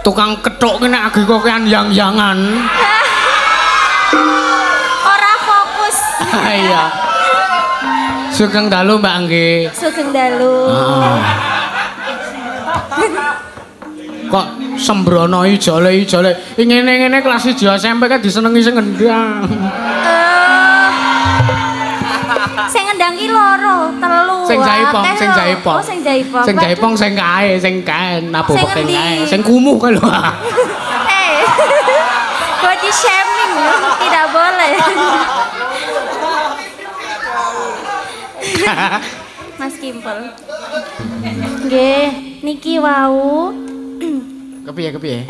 Tukang kethuk ki nek agi kokean yang-yangan. Ora fokus. Iya. Sugeng dalu Mbak nggih. Sugeng dalu. Kok sembrono ijole-ijole. Ngene-ngene kelas 1 SMP kan disenengi sing ngendang. Sing ngendang ki loro, telu. Sing jaipong, sing jaipong. Oh, sing jaipong. Sing jaipong sing kae, sing kae nabuh wekeng kae. Sing kumuh kae lho. Eh. Body shaming tidak boleh. Mas Kimpel. Nggih, niki wau. Kepiye-kepiye?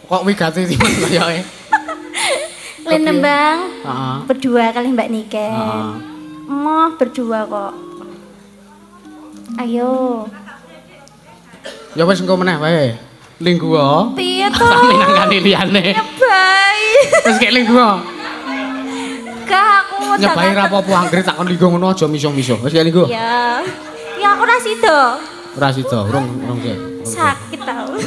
Kok wigati timen koyoke? Le nembang berdua kali Mbak Niken. Moh berdua kok. Ayo. Ya wis engko meneh wae. Linggo. Piye to? Minangkani liyane. Nyebai. Wis kek linggo. Gak aku nyebai ra apa-apa anggere takon linggo ngono aja miso-miso. Wis kek linggo. Ya. Ya aku ora sida. Ora sida, urung sik. Sakit tau.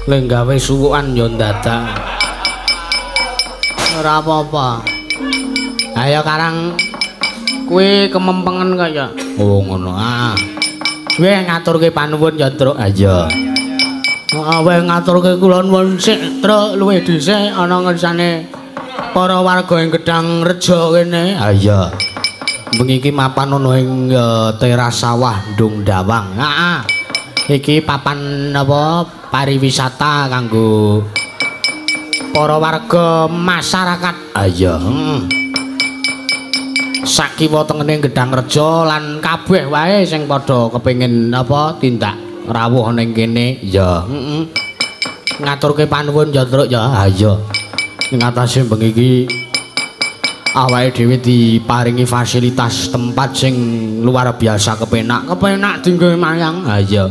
Lek gawe suwukan yo ndadak. Ora apa-apa. Ayo karang kuwi kemempengen kaya. Oh ngono ah. Kowe ngaturke panuwun ya, Truk. Ha iya. Heeh, kowe ngaturke kula nuwun sik, Truk, luwih dhisik ana ngersane para warga ing Gedang Reja kene. Ha iya. Bengi iki mapan ana ing teras sawah Ndung Dawang. Heeh. Iki papan apa pariwisata kanggo para warga masyarakat. Ha iya. Sakiwa tengene Gedang Reja lan kabeh wae sing padha kepengin apa tindak rawuh ning kene. Ya, heeh. Ngaturke panuwun ya, Truk ya. Ha iya. Ing atase bengi iki awake dhewe diparingi fasilitas tempat sing luar biasa kepenak. Kepenak dienggo mayang. Ha iya.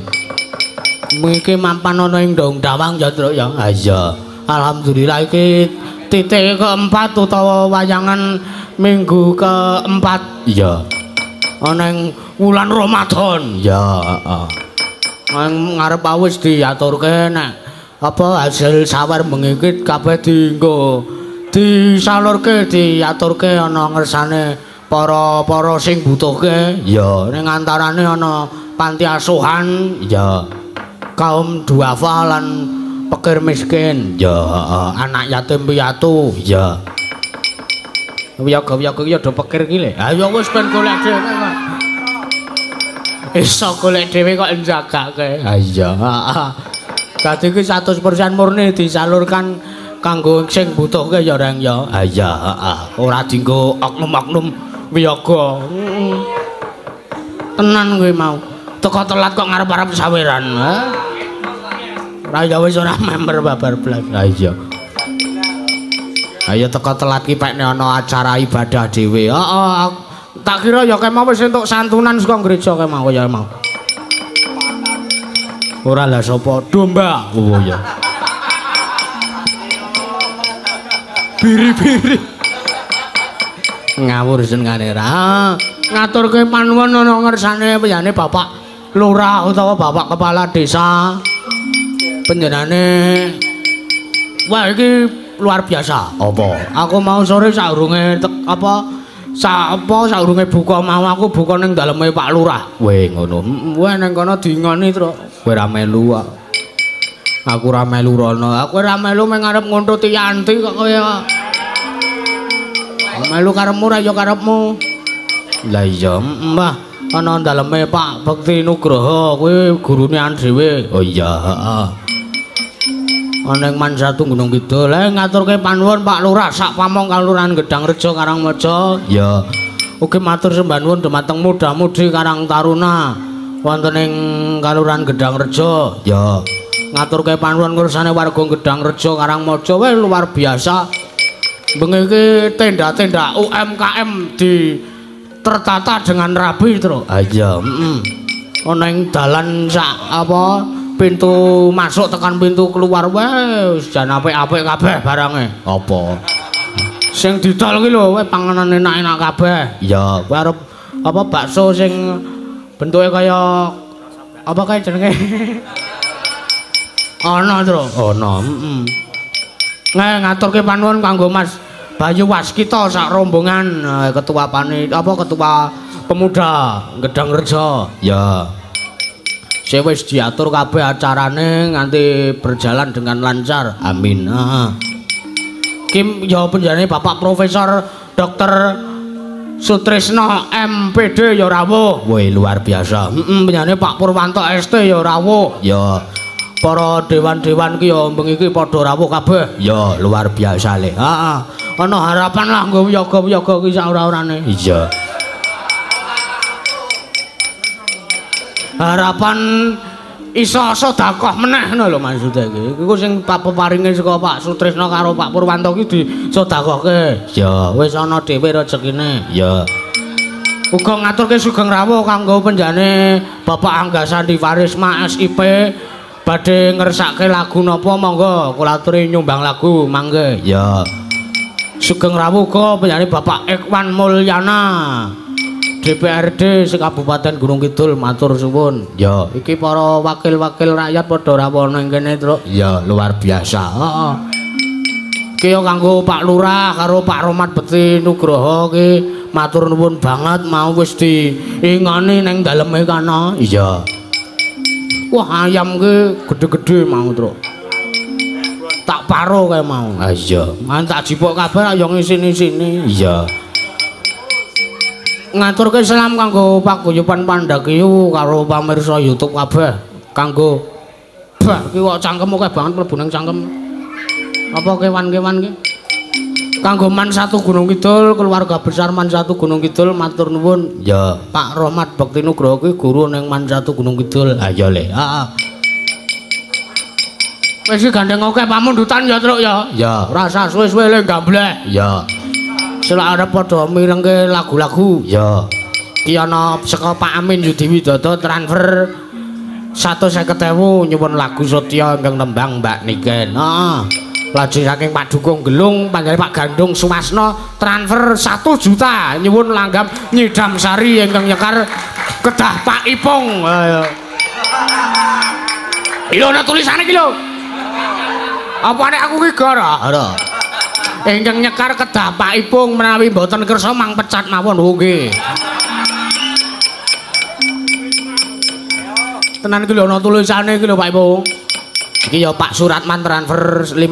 Mengiki mampan ana ing Ndong Dawang ya, Truk ya. Ha iya. Alhamdulillah iki titik keempat utawa wayangan minggu keempat. Iya. Ana ing wulan Ramadan. Ya, heeh. Nang ngarep wis diaturke nek apa hasil sawer bengi iki kabeh dienggo disalurke diaturke ana ngersane para-para sing butuhke. Ya, ning antarane ana panti asuhan, ya. Kaum duafa lan fakir miskin, ya, anak yatim piatu, ya. Wiyaga-wiyaga iki ya do pikir iki lho. Ha ya wis ben golek dhewe kok. Iso golek dhewe kok njagake. Ha iya, heeh. Dadi iki 100% murni disalurkan kanggo sing butuhke ya, Reng ya. Ha iya, heeh. Ora dienggo oknum-oknum wiyaga. Tenan kowe mau. Teko telat kok ngarep-arep saweran, ha? Ora ya wis ora member babar blas. Ha iya. Ayo teko telat ki pekne ana acara ibadah dhewe. Heeh. Tak kira ya kemau wis entuk santunan saka gereja kemau ya mau. Ora lah sapa domba. Oh iya. Biri-biri. Ngawur senengane ra. Ngaturke panuwun ana ngersane piyane Bapak Lurah utawa Bapak Kepala Desa. Panjenengane wah iki luar biasa. Apa? Aku mau sore saurunge apa saurunge buka mau aku buka ning daleme Pak Lurah. Weh ngono. Weh ning kono diingoni, Truk. Kowe ra melu kok. Aku ra melu rono. Aku ra melu meng arep nguntuti Yanti kok kowe kok. Melu karepmu ra ya karepmu. Lah iya, Mbah. Ana daleme Pak Bekti Nugroho kuwi gurune dhewe. Oh iya, heeh. Ana ing Mansatu Gunung Kidul. Lah ngaturke panuwun Pak Lurah sak pamong Kalurahan Gedangrejo Karangmaja. Ya. Ugi matur sembah nuwun dumateng muda-mudi Karang Taruna wonten ing Kalurahan Gedangrejo. Ya. Ngaturke panuwun ngursane warga Gedangrejo Karangmaja weh luar biasa. Bengi iki tenda-tenda UMKM di tertata dengan rapi, Truk. Ha iya, heeh. Ana ing dalan sak apa pintu masuk tekan pintu keluar wis jan apik-apik kabeh barange. Apa? Sing didol ki lho, weh panganan enak-enak kabeh. Iya, kowe arep apa bakso sing bentuke kaya apa kae jenenge? Ana, Truk. Ana, heeh. Ngaturke panuwun kanggo Mas Bayu Waskita sak rombongan ketua panit apa ketua pemuda Gedangrejo. Ya. Sing wis diatur kabeh acarane nganti berjalan dengan lancar. Amin. Heeh. Kim ya penjenengane Bapak Profesor Dr. Sutrisno MPD ya rawuh. Wih luar biasa. Heeh, penjenengane Pak Purwanto ST ya rawuh. Ya. Para dewan-dewan ki ya bengi iki padha rawuh kabeh. Ya luar biasa le. Heeh. Ana harapan lah nggo wiyaga-wiyaga ki sak ora-orane. Iya. Harapan iso sedekah meneh ngono lho maksude iki. Iku sing peparinge saka Pak Sutrisno karo Pak Purwanto ki disedekahke. Ya, wis ana dhewe rezekine. Ya. Uga ngaturke sugeng rawuh kanggo penjane Bapak Angga Sandi Farisma SIP badhe ngersake lagu napa monggo kula aturi nyumbang lagu mangke. Ya. Sugeng rawuh uga penjane Bapak Ikhwan Mulyana DPRD Kabupaten Gunung Kidul matur suwun. Ya, iki para wakil-wakil rakyat padha rawuh nang kene, Truk. Ya, luar biasa. Heeh. Iki yo kanggo Pak Lurah karo Pak Romat Bekti Nugroho ki matur nuwun banget mau wis diingoni ning daleme kana. Iya. Wah, ayam ki gedhe-gedhe mau, Truk. Tak paro kae mau. Ha iya. Man tak jipuk kabeh ya ngisini-sini. Iya. Ngaturke salam kanggo paguyuban Pandakiyu karo pamirsa YouTube kabeh. Kanggo bah iki kok cangkem akeh banget mlebu ning cangkem. Apa kewan-kewan ki? Kanggo Man Satu Gunung Kidul, keluarga besar Man Satu Gunung Kidul matur nuwun. Ya, Pak Rohmat Bekti Nugroho kuwi guru ning Man Satu Gunung Kidul. Ha iya le. Heeh. Wis iki gandeng akeh pamundutan ya, Truk ya. Ya, rasa suwe-suwe le gambleh. Ya. Selak arep padha mirengke lagu-lagu. Ya. Iki ana saka Pak Amin Yudi Widodo transfer 150.000 nyuwun lagu Satya ingkang nembang Mbak Niken. Heeh. Lajeng saking Pak Dukung Gelung panjenengan Pak Gandung Sumasno transfer 1 juta nyuwun langgam Nyidam Sari ingkang nyekar kedah Pak Ipung. Ayo. Iki lho ana tulisane iki lho. Apa nek aku ki gara? Ora. Ingkang nyekar kedah Pak Ipung menawi mboten kersa mang pecat mawon. Oh nggih. Tenan iki lho ana tulisane iki lho Pak Ipung. Iki ya Pak Suratman transfer 50.000.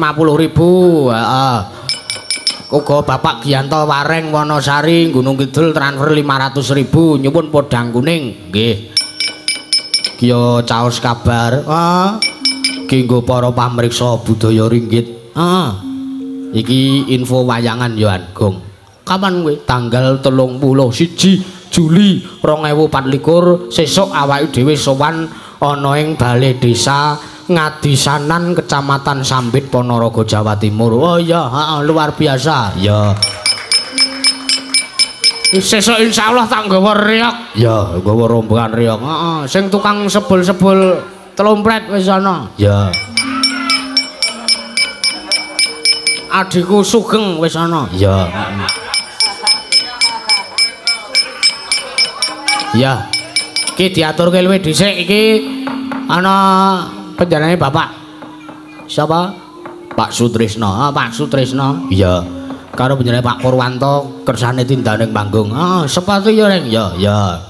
Heeh. Uga Bapak Gianto Wareng Wonosari Gunung Kidul transfer 500.000 nyuwun podang kuning. Nggih. Iki ya caos kabar. Heeh. Iki nggo para pamriksa budaya ringgit. Heeh. Iki info wayangan ya Gong. Kapan kowe? Tanggal 31 Juli 2024 sesuk awake dhewe sowan ana ing Balai Desa Ngadisanan Kecamatan Sambit Ponorogo Jawa Timur. Oh iya, heeh, luar biasa. Ya. Sesuk insyaallah tak nggawa reog. Ya, nggawa rombongan reog. Heeh, sing tukang sebul-sebul telompret wis ana. Ya. Adikku Sugeng wis ana. Ya. Ya. Iki diaturke luwih dhisik iki ana penjenengane Bapak siapa? Pak Sutrisno. Ah, Pak Sutrisno. Iya. Karo penjenengane Pak Purwanto kersane tindak ning panggung. Ah, sepatu ya, Reng. Ya, ya.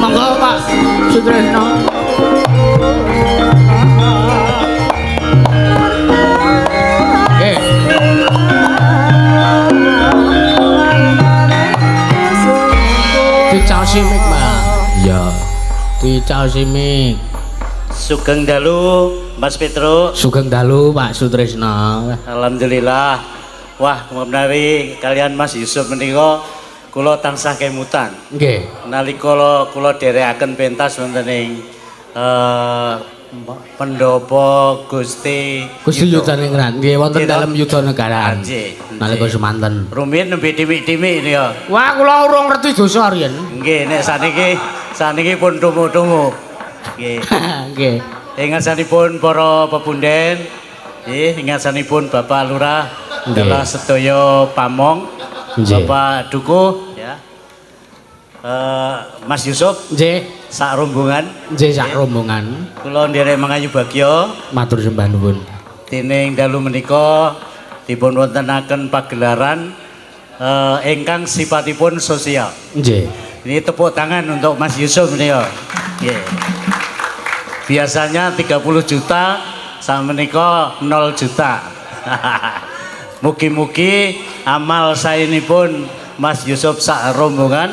Monggo, Pak. Sutresno. Dicaosi mik, Mbak. Iya. Dicaosi mik. Sugeng dalu Mas Petro. Sugeng dalu Pak Sutresno. Alhamdulillah. Wah, menawi kalian Mas Yusuf menika kula tansah kemutan. Nggih. Nalika kula dherekaken pentas wonten ing pendopo Gusti Gusti Yudhaningrat. Nggih, wonten dalem Yudhanegara. Nggih. Nalika semanten. Rumiyin nembe dimik-dimik ya. Wah, kula urung ngerti dosa riyen. Nggih, nek saniki pun tumu-tumu. Nggih. Nggih. Ing ngarsanipun para pepunden, nggih, ing ngarsanipun Bapak Lurah, dalah sedaya pamong, Bapak Dukuh ya. Mas Yusuf nggih, sak rombongan. Nggih, sak rombongan. Kula nderek mangayu bagya matur sembah nuwun. Dening dalu menika dipun wontenaken pagelaran ingkang sifatipun sosial. Nggih. Ini tepuk tangan untuk Mas Yusuf menika. Nggih. Biasanya 30 juta, sak menika 0 juta. Mugi-mugi amal saenipun Mas Yusuf sak rombongan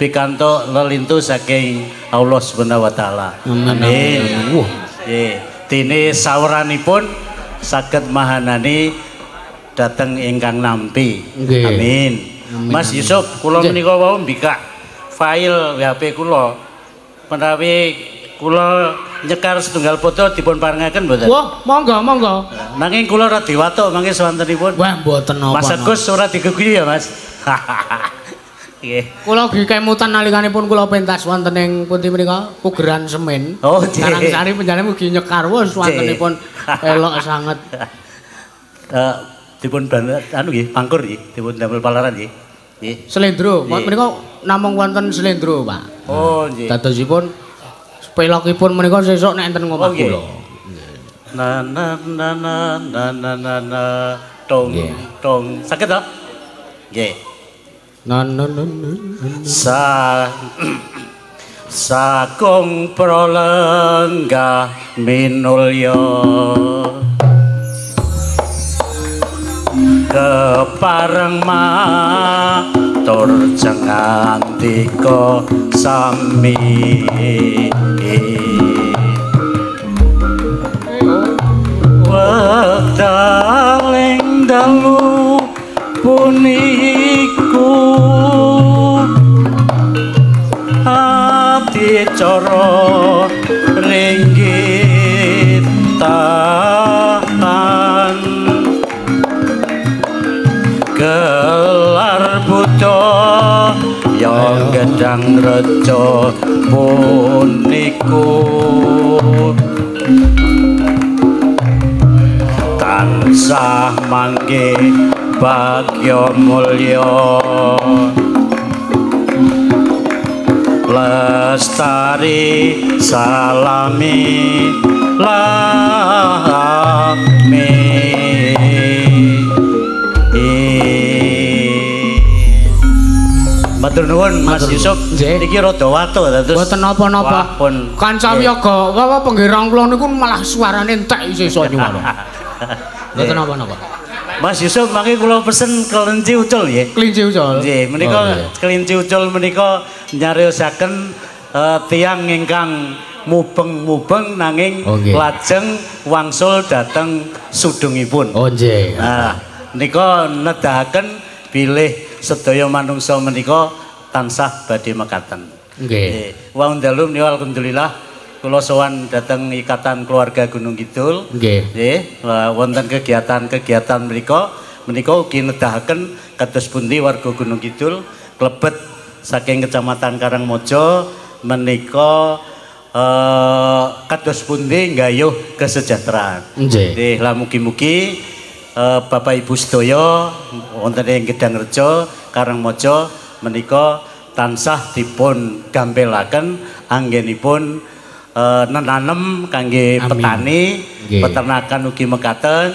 pikantuk lelintu saking Allah Subhanahu wa taala. Amin. Nggih. Dene sawranipun saged mahanani dhateng ingkang nampi. Amin. Mas Yusuf, kula menika wau mbikak file HP kula. Menawi kula nyekar setunggal foto dipun parengaken mboten? Wah, monggo monggo. Nanging kula ora diwatuk mangke swantenipun. Wah, mboten napa. Mas Agus ora digugu ya, Mas. Nggih. Kula ugi kemutan nalikanipun kula pentas wonten ing pundi menika Pugeran Semen. Oh, nggih. Karangsari panjenengan ugi nyekar wis wontenipun elok sanget. Dipun anu nggih, pangkur nggih, dipun damel palaran nggih. Nggih. Slendro, menika namung wonten slendro, Pak. Oh, nggih. Dadosipun pelokipun menika sesuk nek enten ngomah kula. Na na na na na na na na tong tong. Saged to? Nggih. Na na na na. Sa sakung pralenggah minulya kepareng matur jengandika sami wekdaling dalu puniku adicara ringgitan gelar buta yang gedang rejo puniku tansah mangke bagya mulya lestari salami lami. Matur nuwun Mas Yusuf. Niki rada watu terus. Mboten napa-napa. Kanca wiyaga apa penggerang kula niku malah suarane entek isih iso nyuwara. Mboten napa-napa. Mas Yusuf mangke kula pesen kelinci ucul nggih. Kelinci ucul. Nggih, menika kelinci ucul menika nyariosaken tiyang ingkang mubeng-mubeng nanging lajeng wangsul dhateng sudungipun. Oh nggih. Nah, nika nedahaken bilih sedaya manungsa menika tansah badhe mekaten. Nggih. Wau dalu menika alhamdulillah kula sowan dhateng Ikatan Keluarga Gunung Kidul. Nggih. Nggih, wonten kegiatan-kegiatan menika menika ugi nedahaken kados pundi warga Gunung Kidul klebet saking Kecamatan Karangmojo menika kados pundi nggayuh kesejahteraan. Nggih. Nggih, lah mugi-mugi Bapak Ibu sedaya wonten ing Gedangrejo Karangmojo menika tansah dipun gampelaken anggenipun nenanem kangge petani, peternakan ugi mekaten,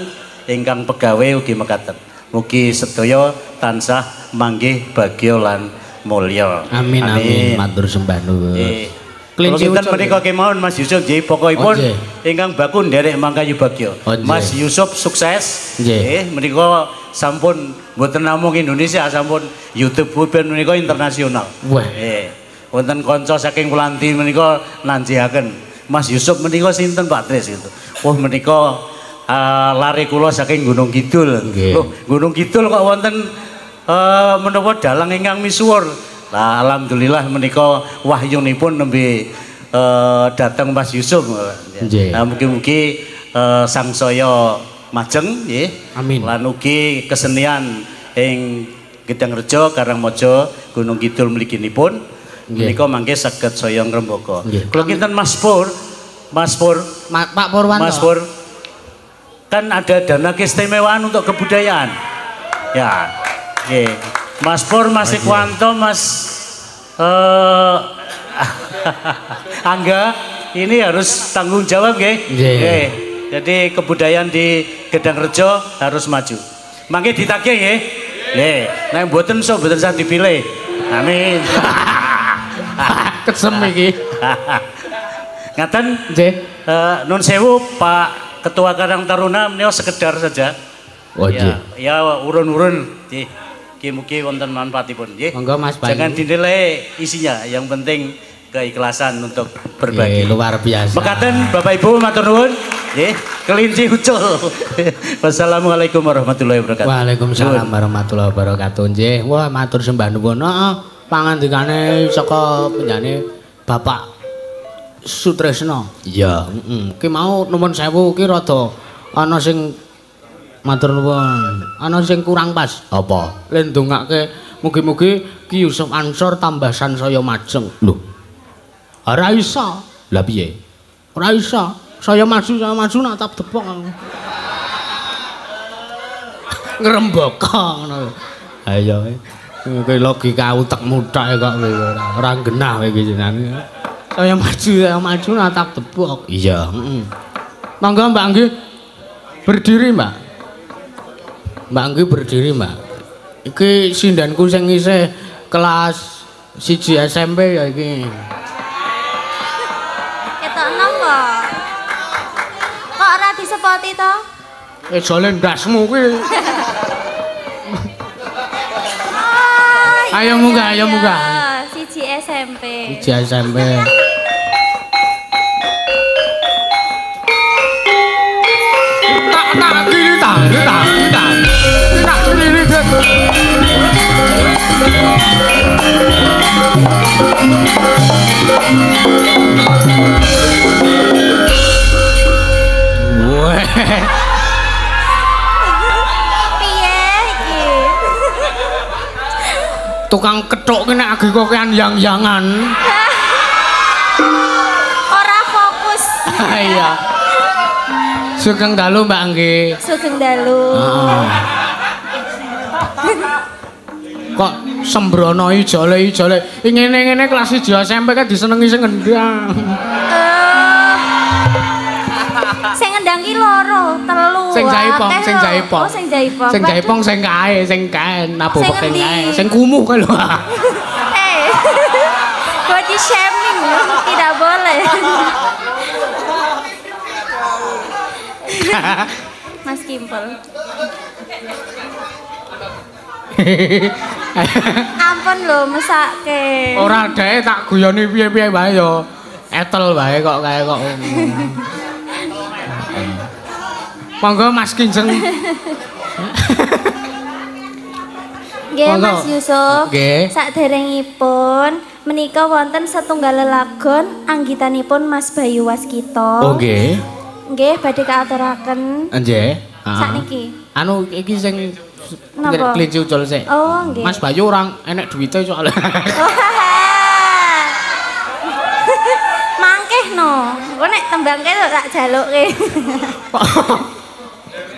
ingkang pegawe ugi mekaten. Mugi sedaya tansah manggih bagya lan mulya. Amin amin, matur sembah nuwun. Kelinci ucul menika kemawon Mas Yusuf nggih, pokokipun ingkang baku nderek mangkayu bagya. Mas Yusuf sukses nggih, menika sampun mboten namung Indonesia, sampun YouTube menika internasional. Nggih. Wonten kanca saking Wulanti menika nanjihaken Mas Yusuf menika sinten Pak Tris gitu. Wah menika lare kula saking Gunung Kidul. Loh, Gunung Kidul kok wonten menapa dalang ingkang misuwur. Lah alhamdulillah menika wahyunipun nembe dateng Mas Yusuf. Nah mugi-mugi sangsaya majeng nggih. Amin. Lan ugi kesenian ing Gedangrejo Karangmojo Gunung Kidul mliginipun menika mangke saged saya ngrembaka. Kula kinten Mas Pur, Mas Pur, Pak Purwanto. Mas Pur. Kan ada dana keistimewaan untuk kebudayaan. Ya. Nggih. Mas Pur, Mas Ikwanto, Mas Angga, ini harus tanggung jawab nggih. Nggih. Jadi kebudayaan di Gedangrejo harus maju. Mangke ditagih nggih. Nggih. Nek mboten sok mboten sah dipilih. Amin. Kesem iki. Ngaten nggih. Nun sewu Pak Ketua Karang Taruna menika sekedar saja. Oh nggih. Ya, ya urun-urun nggih. Mugi-mugi wonten manfaatipun nggih. Monggo Mas Bayu. Jangan dinilai isinya, yang penting keikhlasan untuk berbagi. Nggih, luar biasa. Mekaten Bapak Ibu matur nuwun nggih. Kelinci ucul. Wassalamualaikum warahmatullahi wabarakatuh. Waalaikumsalam warahmatullahi wabarakatuh. Nggih. Wah, matur sembah nuwun. Heeh, pangandikane saka penjane Bapak Sutresno. Iya, heeh. Ki mau nuwun sewu ki rada ana sing matur nuwun. Ana sing kurang pas. Apa? Le ndongake Mugi-mugi Ki Yusuf Ansor tambah sansaya majeng. Lho. Ora iso. Lah piye? Ora iso. Saya maju nak tap depok aku. Ngrembaka ngono. Ayo. Kuwi logika utekmu tok kok kowe ora genah kowe iki jenenge. Saya maju natap tepuk. Iya, heeh. Monggo Mbak Anggi berdiri, Mbak. Mbak Anggi berdiri, Mbak. Iki sindanku sing isih kelas 1 SMP ya iki. Ketok enom kok. Kok ora disepoti to? Jole ndasmu kuwi. Ayo munggah, ayo munggah. 1 SMP. 1 SMP. Tak kiri tak tak tak. Tak kiri tak. Weh. Piye iki? Tukang kethuk ki nek agi kokean yang-yangan. Ora fokus. Iya. Sugeng dalu Mbak Anggi. Sugeng dalu. Kok sembrono ijole-ijole. Ngene-ngene kelas 1 SMP kan disenengi sing ngendang. Sing ngendang ki loro, telu. Sing jaipong, sing jaipong. Oh, sing jaipong. Sing jaipong sing kae nabuh sing kae. Sing kumuh kae lho. Eh. Body shaming tidak boleh. Mas Kimpel. Ampun lho mesake. Ora dhek tak guyoni piye-piye wae ya. Etel wae kok kae kok. Monggo Mas Kinjeng. Nggih Mas Yusuf. Nggih. Saderengipun menika wonten setunggal lelagon anggitanipun Mas Bayu Waskita. Oh nggih. Nggih badhe kaaturaken. Nggih. Sakniki. Anu iki sing kelinci ucul sik. Oh nggih. Mas Bayu ora enek duwite soalnya. Mangkeh no. Engko nek tembangke lho tak jaluke.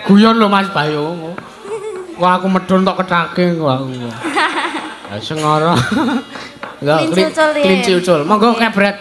Guyon lho Mas Bayu. Wah aku medun tok kethake kok aku. Ya sengara. Kelinci ucul. Monggo kebret.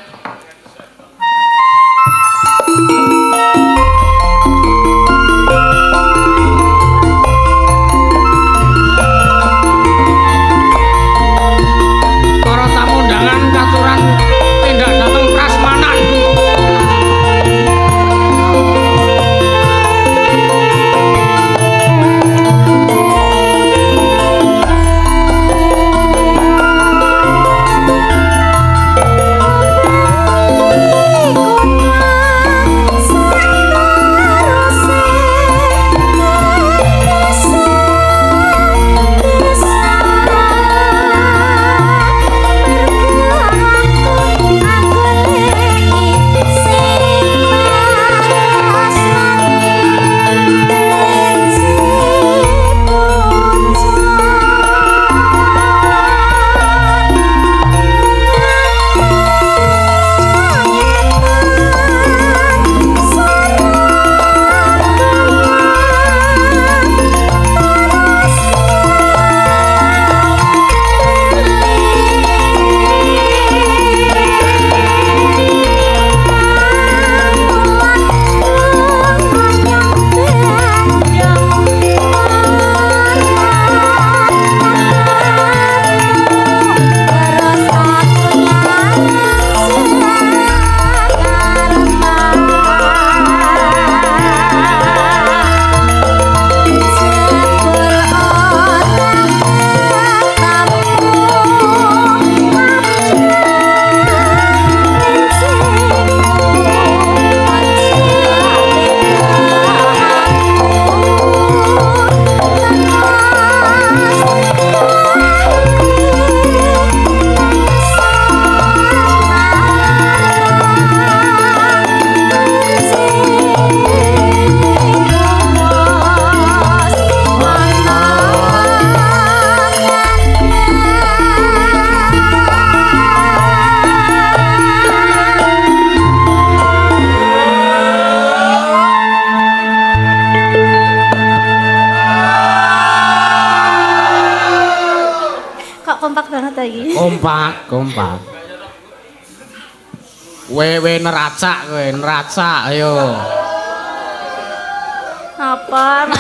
Ku kompak banget lagi. Kompak, kompak. Wewe neracak kowe, neracak ayo. Apa?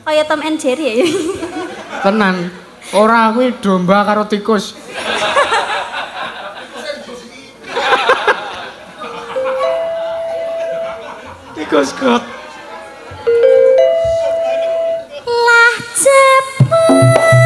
Kaya Tom and Jerry ya. Tenan. Ora kuwi domba karo tikus. Tikus got. Lah cepet.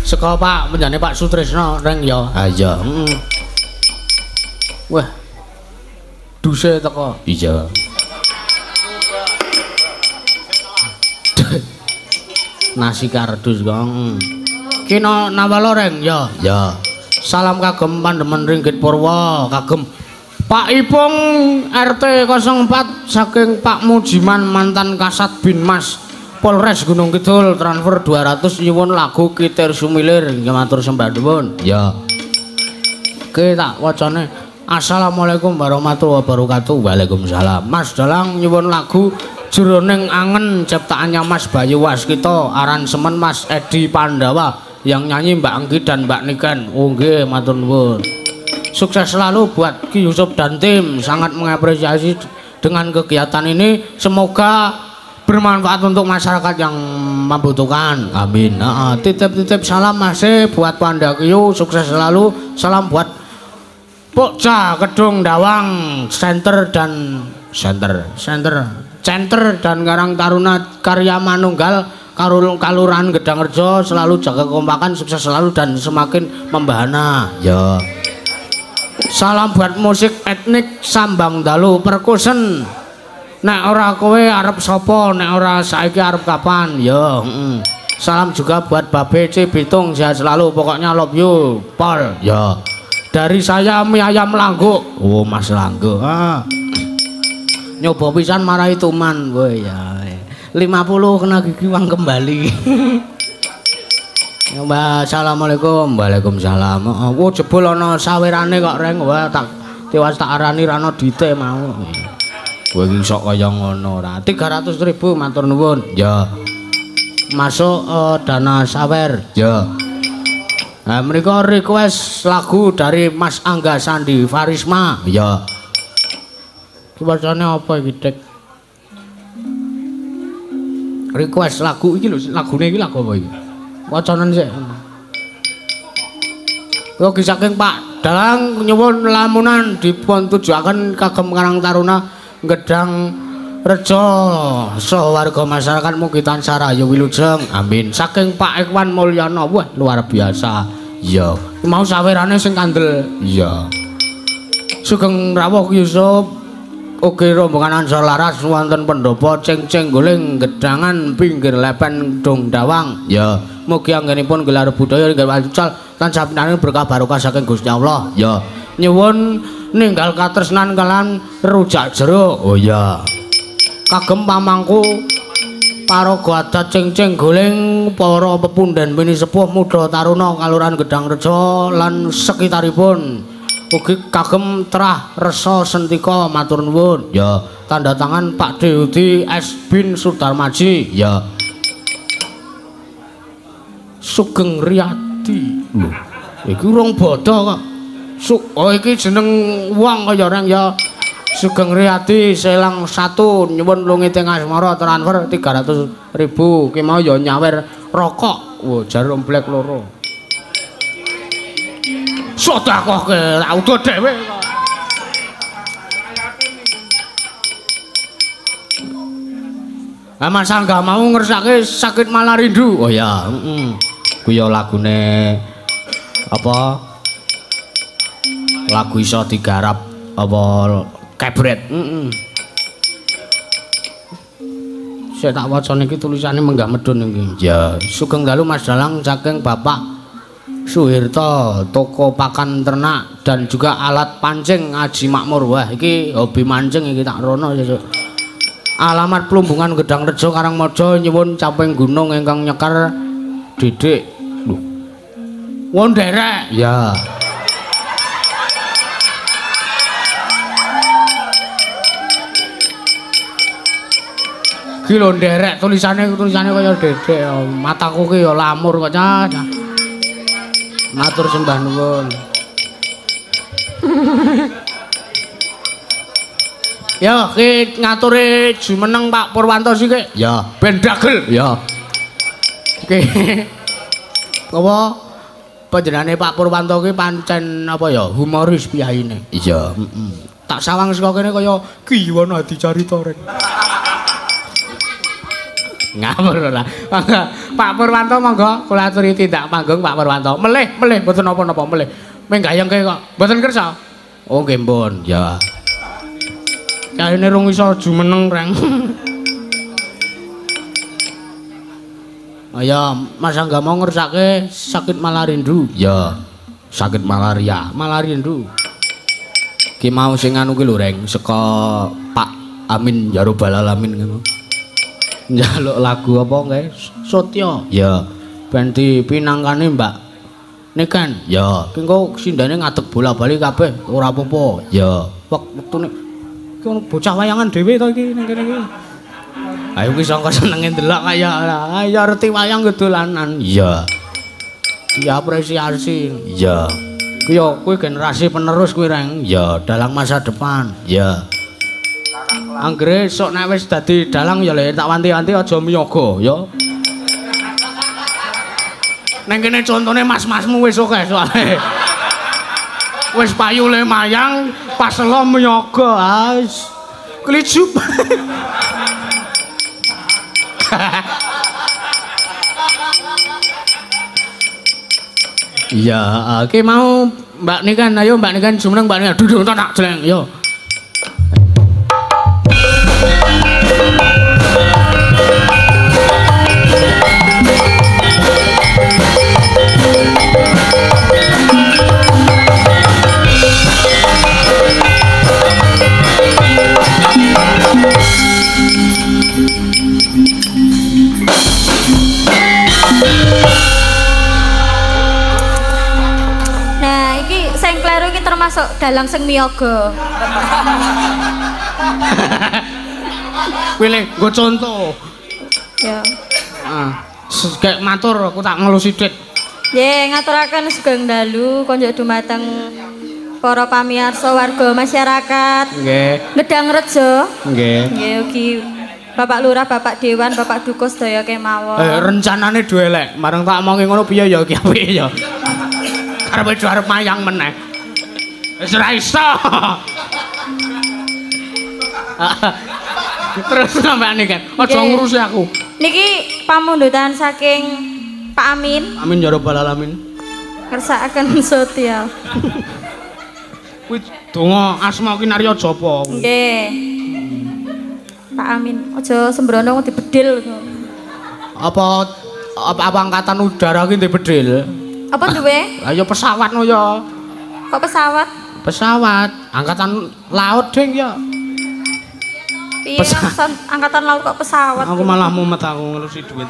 Saka Pak menjane Pak Sutrisno reng ya. Ha iya. Heeh. Wah. Duse teko. Iya. Nasi kardus kong. Kino nawalo reng ya. Ya. Salam kagem pandemen Ringgit Purwa, kagem Pak Ipung RT 04 saking Pak Mujiman mantan Kasat Binmas Polres Gunung Kidul transfer 200 nyuwun lagu Kitir Sumilir nggih matur sembah nuwun. Ya. Oke tak wacane. Assalamualaikum warahmatullahi wabarakatuh. Waalaikumsalam. Mas Dalang nyuwun lagu Jroning Angen ciptaannya Mas Bayu Waskita, aransemen Mas Edi Pandawa yang nyanyi Mbak Anggi dan Mbak Niken. Oh nggih matur nuwun. Sukses selalu buat Ki Yusuf dan tim, sangat mengapresiasi dengan kegiatan ini. Semoga bermanfaat untuk masyarakat yang membutuhkan. Amin. Titip-titip salam masih buat Pandakiyu, sukses selalu. Salam buat Pokja Kedung Dawang Center dan Center Center dan Karang Taruna Karya Manunggal Kalurahan Gedangrejo, selalu jaga kekompakan, sukses selalu dan semakin membahana. Ya. Salam buat musik etnik Sambang Dalu Perkusen. Nek ora kowe arep sapa, nek ora saiki arep kapan? Ya, heeh. Salam juga buat Babe C Bitung, sehat selalu, pokoknya love you, Pol. Ya. Dari saya mie ayam Langguk. Oh, Mas Langguk. Ah. Nyoba pisan marahi tuman kowe ya. 50 kena gigi uang kembali. Ya, Mbak, assalamualaikum. Waalaikumsalam. Oh, jebul ana sawerane kok, Reng. Wah, tak tiwas tak arani rano dite mau. Kowe iki sok kaya ngono ora. 300.000 matur nuwun. Ya. Masuk dana sawer. Ya. Nah, menika request lagu dari Mas Angga Sandi Farisma. Ya. Iki wacane apa iki, Dik? Request lagu iki lho, lagune iki lagu apa iki? Wacanen sik. Ugi saking Pak Dalang nyuwun lamunan dipun tujuaken kagem Karang Taruna Gedang Rejo saha warga masyarakat mugi tansah rahayu wilujeng. Amin. Saking Pak Ikhwan Mulyana. Wah, luar biasa. Iya. Mau sawerane sing kandel. Iya. Sugeng rawuh Yusuf. Ugi rombongan Ansor Laras wonten pendopo Ceng-ceng Guling Gedangan pinggir lepen Dong Dawang. Ya. Mugi anggenipun gelar budaya ingkang ancal tansah pinangan berkah barokah saking Gusti Allah. Ya. Nyuwun ninggal katresnan kalian rujak jeruk. Oh iya. Kagem pamangku paraga adat Ceng-ceng Guling para pepunden pinisepuh muda taruna kalurahan Gedang Rejo lan sekitaripun. Ugi kagem Trah Resa Sentika matur nuwun. Ya, tanda tangan Pak Deudi S bin Sudarmaji. Ya. Sugeng Riyadi. Lho, iki urung bodho kok. Oh iki jeneng wong kaya reng ya. Sugeng Riyadi Selang 1 nyuwun lungite asmara transfer 300.000. Ki mau ya nyawer rokok. Wah, jarum blek loro. Sedekahke tak udo dhewe kok. Lah Mas Angga mau ngersake sakit malah rindu. Oh ya, heeh. Kuwi ya lagune apa? Lagu iso digarap apa kebret. Heeh. Sik tak waca niki tulisane menggah medhun iki. Ya, sugeng dalu Mas Dalang saking Bapak Suhirto, toko pakan ternak dan juga alat pancing Aji Makmur. Wah, iki hobi mancing iki tak rono sesuk. Alamat Plumbungan Gedang Rejo Karangmojo nyuwun caping gunung ingkang nyekar Didik. Lho. Wong nderek. Ya. Ki lho nderek tulisane kaya dedek. Mataku ki ya lamur kok cah. Matur sembah nuwun. Ya, ki ngaturi jumeneng Pak Purwanto sik. Ya, ben dagel. Ya. Ki apa panjenengane Pak Purwanto ki pancen apa ya humoris piyayine. Iya, heeh. Tak sawang saka kene kaya Ki Yuwana Adicarita rek. Ngawur ora. Pak Purwanto monggo kula aturi tindak panggung Pak Purwanto. Melih, melih mboten napa-napa melih. Mung gayengke kok. Mboten kersa. Oh nggih mpun. Ya. Kaene rung iso jumeneng reng. Ayo Mas Angga mau ngersake sakit malah rindu. Ya. Sakit malaria, malah rindu. Ki mau sing anu ki lho reng saka Pak Amin ya robbal alamin ngono. Njaluk lagu apa kae? Sotyo. Ya. Ben dipinangkane Mbak Niken. Ya. Ki engko sindane ngadeg bola-bali kabeh ora apa-apa. Ya. Wektune iki ono bocah wayangan dhewe to iki ning kene iki. Ayo ki sangka senenge ndelok kaya ayo reti wayang dolanan. Iya. Diapresiasi. Iya. Kuwi yo kuwi generasi penerus kuwi reng. Ya, dalang masa depan. Ya. Anggere sok nek wis dadi dalang ya le tak wanti-wanti aja miyaga ya. Neng kene contone mas-masmu wis akeh soalé. Wis payu le mayang pas lo miyaga. Ah wis klijup. Iya, iki mau Mbak Niken, ayo Mbak Niken jumeneng Mbak Niken duduk tak jleng yo. Nah, iki sing kleru iki termasuk dalang sing miyaga. Kuwi le nggo conto. Ya. Heeh. Kayak matur aku tak ngeluh sithik. Nggih, ngaturaken sugeng dalu konjuk dumateng para pamirsa warga masyarakat. Nggih. Gedangrejo. Nggih. Nggih ugi Bapak Lurah, Bapak Dewan, Bapak Dukuh sedaya kemawon. Rencanane do elek, marang tak omongi ngono piye ya iki apike ya. Karepe do arep mayang meneh. Wis ora iso. Terus sampean iki aja ngurusi aku. Niki pamundutan saking Pak Amin. Amin ya rabbal alamin. Kersakaken sotya. Kuwi donga asma kinarya japa. Nggih. Pak Amin, aja sembrono dibedil. Apa apa angkatan udara ki dibedil? Apa duwe? Lah ya pesawat no ya. Kok pesawat? Pesawat, angkatan laut ding ya. Piye angkatan laut kok pesawat? Aku malah mumet aku ngurusi duit.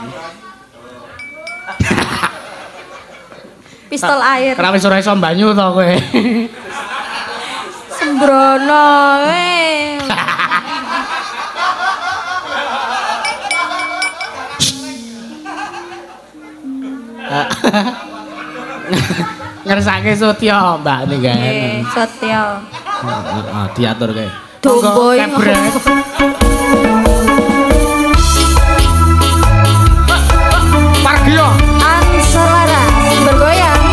Pistol air. Kenapa wis ora iso banyu to kowe? Sembrono kowe. Ngersake Sotya Mbak niki. Nggih, Sotya. Heeh, diaturke. Dombo Pargio. Ansor Laras bergoyang.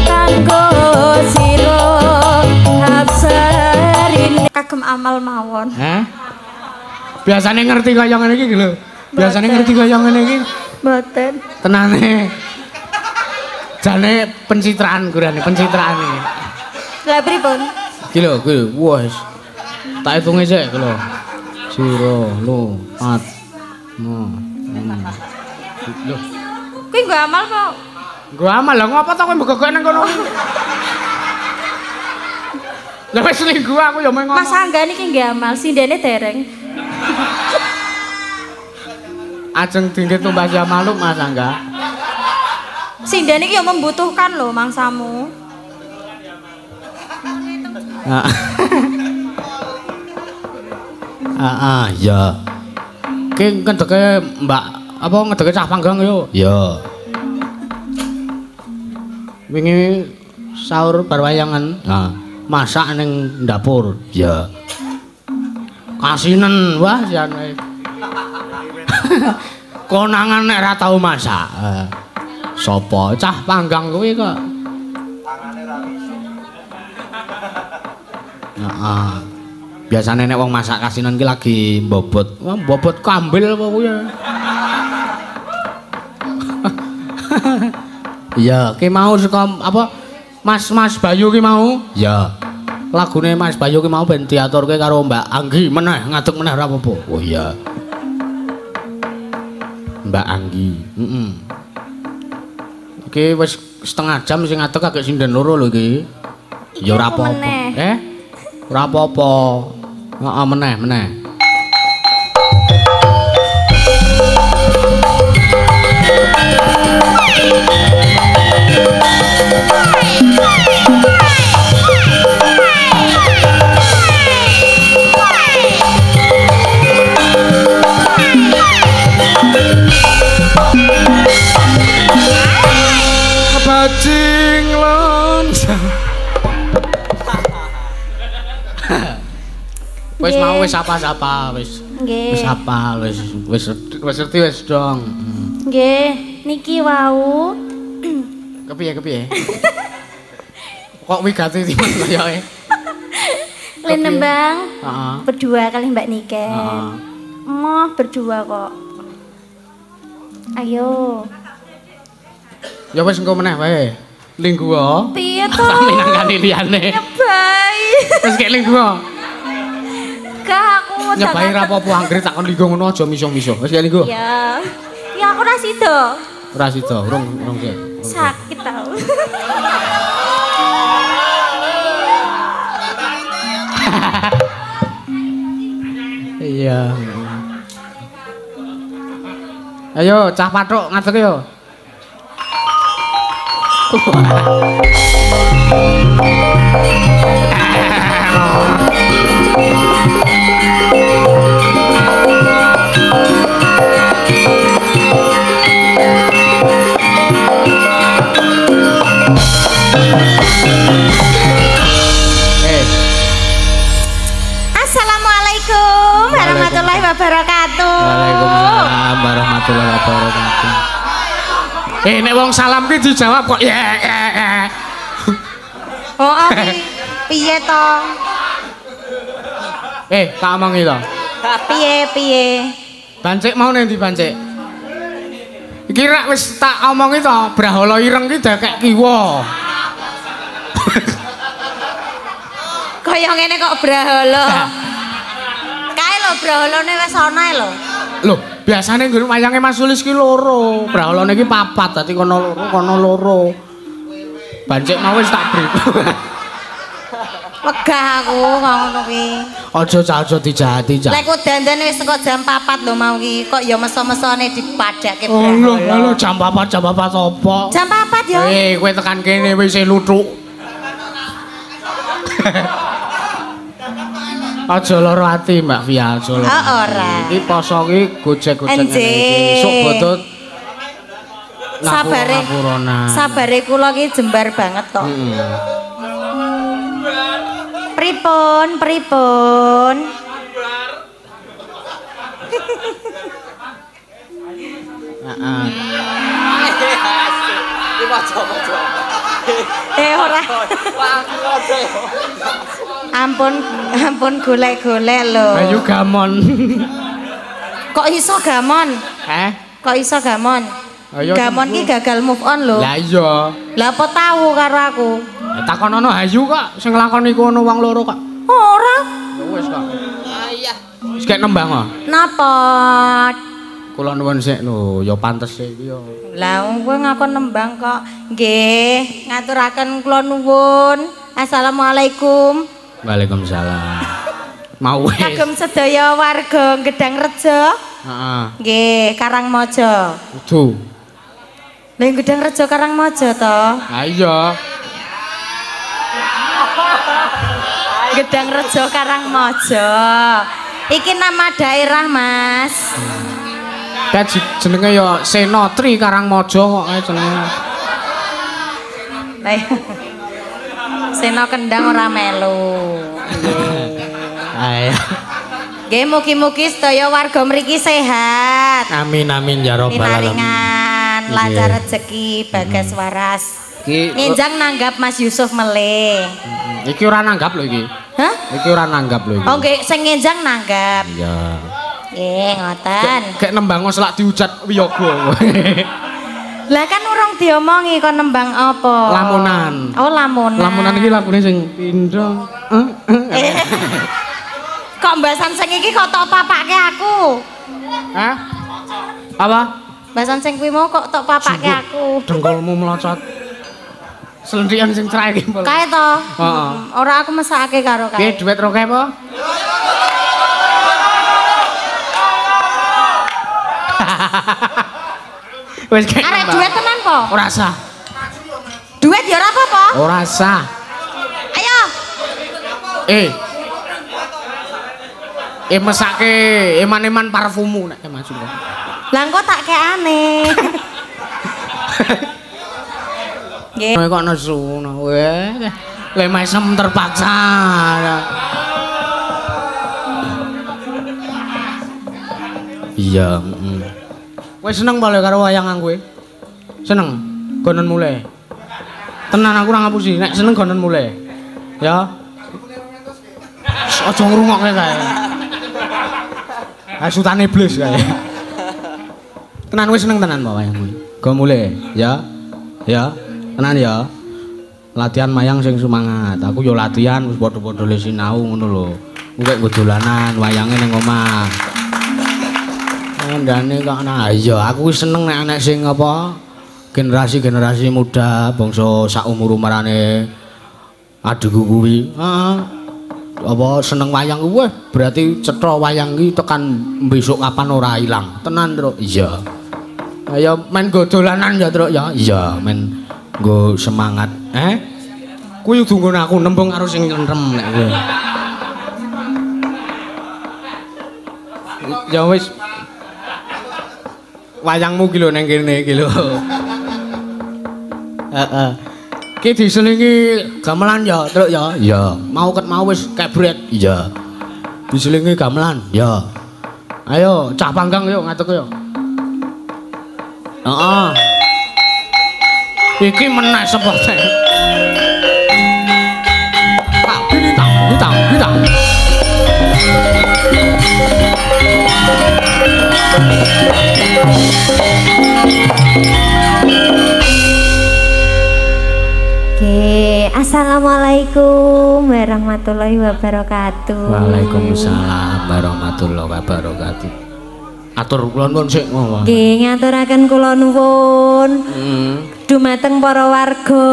Kanggo sira hapserine kagem amal mawon. Hah? Biasane ngerti kaya ngene iki lho. Biasane ngerti kaya ngene iki. Mboten. Tenane. Jane pencitraan gurane, pencitraan iki. Lah pripun? Iki lho, kuwi wis. Tak hitunge sik iki lho. 0 4 5 6. Lho. Kuwi nggo amal kok. Nggo amal lha ngopo to kowe mbegegek nang kono? Lah wis linggu aku ya mung ngomong. Mas Angga niki nggih amal, sindene dereng. Ajeng dingge tumbas ya maluk Mas Angga. Sindene iki ya membutuhkan lho mangsamu. Heeh, ya. Ki ngedeke Mbak apa ngedeke cah panggang yo? Ya. Wingi sahur bar wayangan. Nah, masak ning dapur. Ya. Kasinen wah jane. Konangan nek ora tau masak. Sapa cah panggang kuwi kok. Tangane ra iso. Heeh. Biasane nek wong masak kasinan ki lagi mbobot. Wah, mbobot kambil apa kuwi. Iya, ki mau saka apa Mas Bayu ki mau? Iya. Lagune Mas Bayu ki mau ben diaturke karo Mbak Anggi meneh, ngadeg meneh ora apa-apa. Oh iya. Mbak Anggi. Heeh. Iki wis setengah jam sing ngadeg agek sinden loro lho iki. Ya ora apa-apa. Ora apa-apa. Heeh, meneh, meneh. Bajing loncat. Wis mau wis sapa-sapa wis. Nggih. Wis apa wis wis wis ngerti wis dong. Nggih, niki wau. Kepiye kepiye? Kok wigati timun koyoke? Le nembang. Heeh. Berdua kali Mbak Niken. Heeh. Moh berdua kok. Ayo. Ya wis engko meneh wae. Linggu wae. Piye to? Minangkani liyane. Nyebai. Wis kek linggu. Gak aku nyebai ra apa-apa anggere tak kon linggu ngono aja miso-miso. Wis kek linggu. Ya. Ya aku ora sida. Ora sida, urung urung sik. Sakit tau. Iya. Ayo cah pathuk ngadeg yo. Assalamualaikum warahmatullahi wabarakatuh. Waalaikumsalam warahmatullahi wabarakatuh. Nek wong salam ki dijawab kok ya. Oh, piye to? Tak omongi to. Piye piye? Bancik mau ning ndi bancik? Iki rak wis tak omongi to, brahala ireng ki dekek kiwa. Kaya ngene kok brahala. Kae lho brahalane wis ana lho. Lho, biasane nggon wayange Mas Sulis ki loro, brahalane ki papat, dadi kono loro, kono loro. Bancik mau wis tak beri. Wegah aku kok ngono kuwi. Aja cah, aja dijahati cah. Lek dandan wis teko jam 4 lho mau ki, kok ya meso-mesone dipadhake brahala. Lho, lho jam 4, jam 4 apa? Jam 4 ya. Kowe tekan kene wis luthuk. Aja lara ati Mbak Via, aja lara. Oh, ora. Iki poso ki gojek-gojek ngene iki. Sok botot. Sabare. Sabare kula ki jembar banget kok. Heeh. Pripun, pripun? Heeh. Ora. Ampun, ampun golek-golek lho. Ayo gamon. Kok iso gamon? Heh? Kok iso gamon? Ayo, gamon ki gagal move on lho. Lah iya. Lah apa tahu karo aku? Takonono Hayu kok sing nglakoni ku ono wong loro kok. Ora. Ya wis kok. Iya. Wis kek nembang kok. Napa? Kula nuwun sik lho, ya pantes iki ya. Lah kowe ngakon nembang kok. Nggih, ngaturaken kula nuwun. Assalamualaikum. Waalaikumsalam. Mau wis. Kagem sedaya warga Gedang Rejo. Heeh. Nggih, Karangmojo. Kudu. Lha Gedang Rejo Karangmojo to? Ha iya. Gedang Rejo Karangmojo. Iki nama daerah, Mas. Kae jenenge ya Senotri Karangmojo kok kae jenenge. Lah Seno Kendang ora melu. Nggih. Ayo. Nggih, mugi-mugi sedaya warga mriki sehat. Amin amin ya rabbal alamin. Pinaringan lancar rezeki, bagas waras. Nginjang nanggap Mas Yusuf melih. Iki ora nanggap lho iki. Hah? Iki ora nanggap lho iki. Oh nggih, sing nginjang nanggap. Iya. Nggih, ngoten. Gek nembang selak dihujat wiyaga. Lah kan urung diomongi kon nembang apa? Lamunan. Oh, lamunan. Lamunan iki lagune sing pindho. Kok mbasan sing iki kok tok papake aku? Hah? Apa? Mbasan sing kuwi mau kok tok papake aku. Dengkulmu melocot. Selendhikan sing cerai iki. Kae to? Heeh. Ora aku mesake karo kae. Piye duit roke apa? Wis kek. Arek duit tenan po? Ora sah. Duit ya ora apa-apa? Ora sah. Ayo. Mesake eman-eman parfumu nek maju. Lah engko tak keane. Nggih. Kok nesu ngono kowe. Le mesem terpaksa. Iya, heeh. Kowe seneng pa karo wayangan kowe? Seneng? Gonon mulai. Tenan aku ora ngapusi, nek seneng gonon mulai. Ya. Aja ngrungokke kae. Hasutane iblis kae. Tenan kowe seneng tenan pa wayang kowe? Go mulai, ya. Ya. Tenan ya. Latihan mayang sing semangat. Aku yo latihan wis padha-padha le sinau ngono lho. Engko nggo dolanan wayange ning omah. Kandhane kok ana. Iya, aku seneng nek anak sing apa generasi-generasi muda bangsa sak umur-umurane adikku kuwi. Heeh. apa seneng wayang kuwi berarti cetha wayang iki tekan besok kapan ora ilang. Tenan, Truk. Iya. Ayo men nggo dolanan ya, Truk ya. Iya, men nggo semangat. Eh? Kuwi kudu nggon aku nembung karo sing nyentrem nek kowe. Ya wis. Wayangmu ki lho nang kene iki lho. Heeh. Ki diselingi gamelan ya, Truk ya. Iya. Mau ket mau wis kebret. Iya. Diselingi gamelan. Ya. Ayo cah panggang yo ngadeg yo. Heeh. Iki meneh sepote. Tak bintang, bintang, bintang. Oke, assalamualaikum warahmatullahi wabarakatuh. Waalaikumsalam warahmatullahi wabarakatuh. Atur kula nuwun sik. Nggih, ngaturaken kula nuwun. Dumateng para warga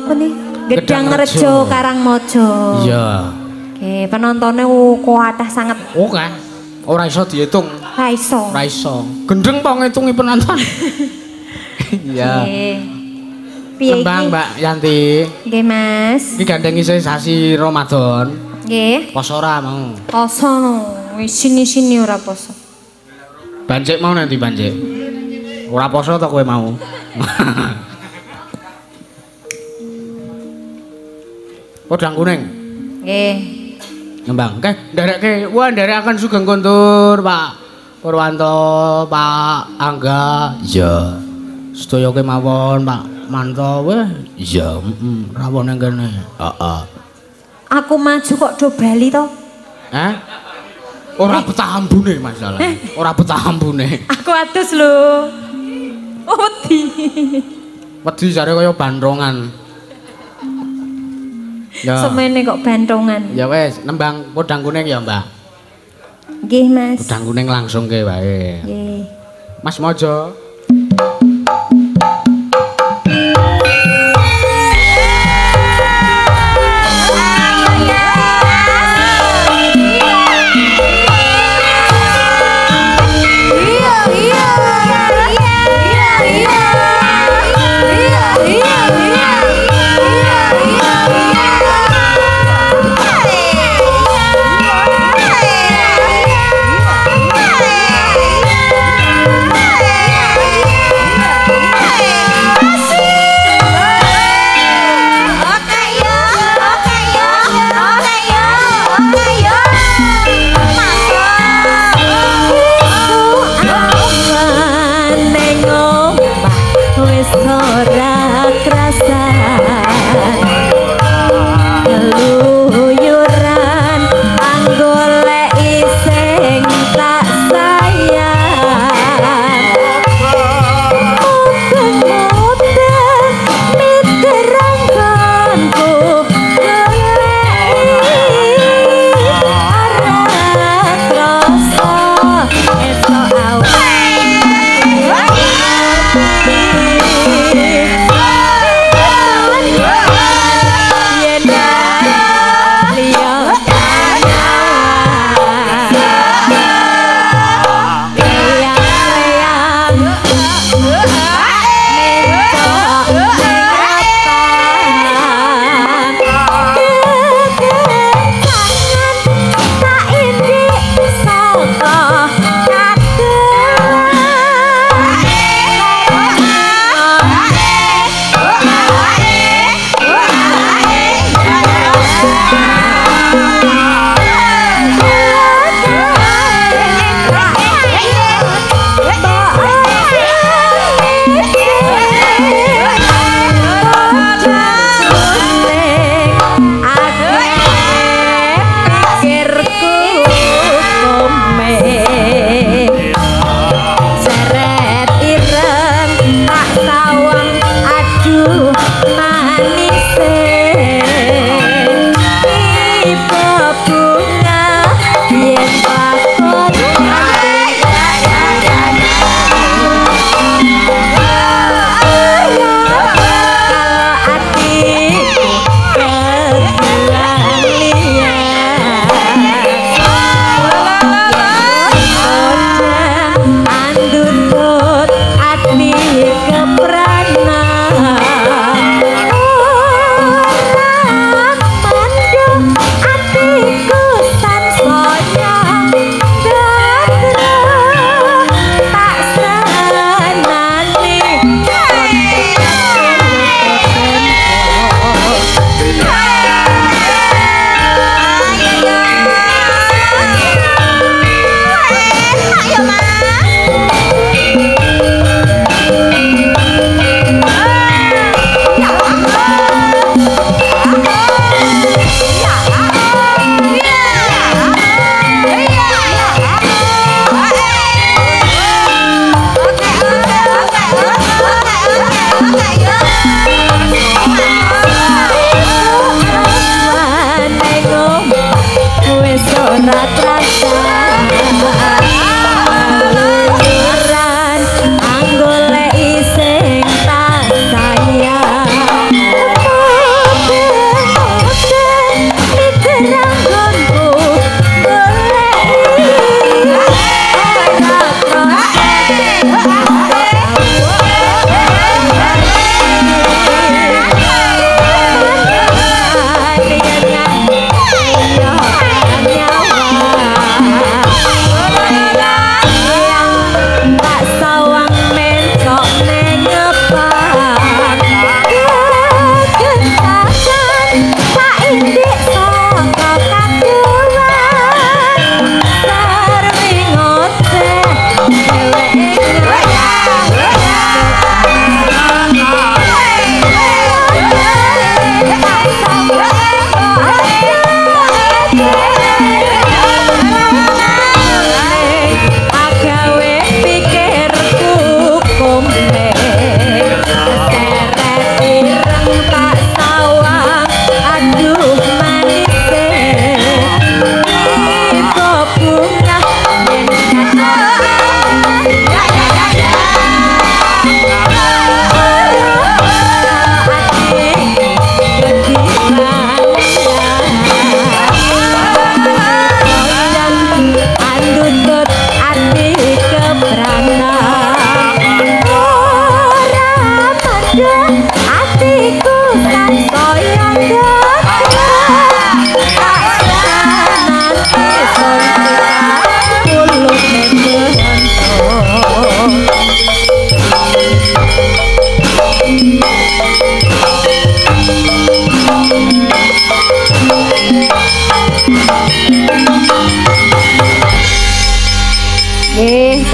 punika Gedang Rejo Karangmojo. Iya. Oke, penontonnya kathah sanget. Oke. Ora iso diitung. Ora iso. Ora iso. Gendeng po ngitungi penonton. Iya. Piye iki? Nembang Mbak Yanti. Nggih, Mas. Iki gandeng isih sasi Ramadan. Nggih. Poso ora mau? Poso no. Sini-sini ora poso. Bancik mau nanti bancik. Ora poso to kowe mau? Podang kuning. Nggih. Nembang. Oke, nderekke. Wah, nderekaken sugeng kondur, Pak Purwanto, Pak Angga. Iya. Sedaya kemawon, Pak Manto. Wah, iya, heeh, rawuh nang kene. Heeh. Aku maju kok do bali to? Hah? Ora betah ambune masalah. Ora betah ambune. Aku adus lho. Oh, wedi. Wedi jare kaya bandrongan. Ya. Semene kok bantongan. Ya wes, nembang podang kuning ya, Mbak. Nggih, Mas. Podang kuning langsung ke wae. Nggih. Mas Mojo. Yeah.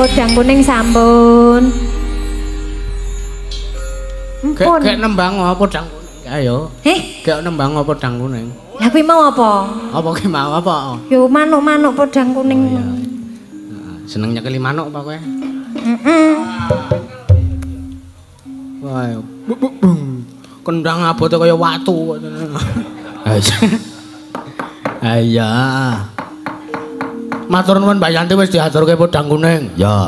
Podang kuning sampun. Empun. Gek nembang apa podang kuning? Ayo. Heh, gek nembang apa podang kuning? Lah kuwi mau apa? Apa ki mau apa? Yo manuk-manuk podang kuning. Oh, iya. Seneng nyekeli manuk apa kowe? Heeh. Wah, bung. Kendang abote kaya watu kok. Ayo. Matur nuwun Mbak Yanti wis diaturke podang kuning. Ya.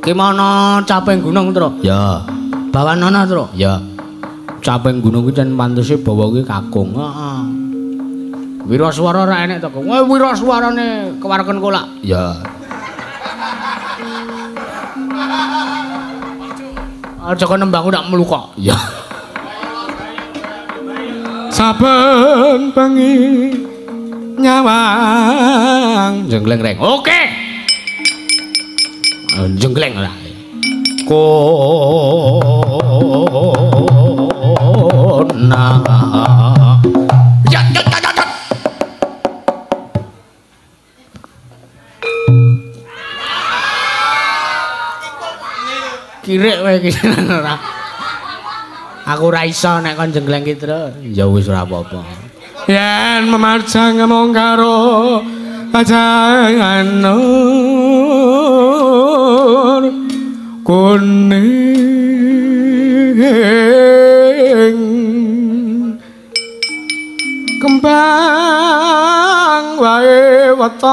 Ki mono caping gunung, Truk? Ya. Bawanana, Truk? Ya. Caping gunung kuwi jan pantese bawa kuwi kakung. Heeh. Wiraswara ora enek to, Kung. Wah, wiraswarane kewarken kolak. Ya. Aja kon nembang ndak mluka. Ya. Saben bengi nyawang jenggleng reng. Oke. Jenggleng ora. Kona. Ya ya ya ya. Kirek wae iki ora. Aku ora iso nek kon jenggleng ki, Tru. Ya wis ora apa-apa. Yen memarjang mung karo ajangan nur kuning kembang wae weton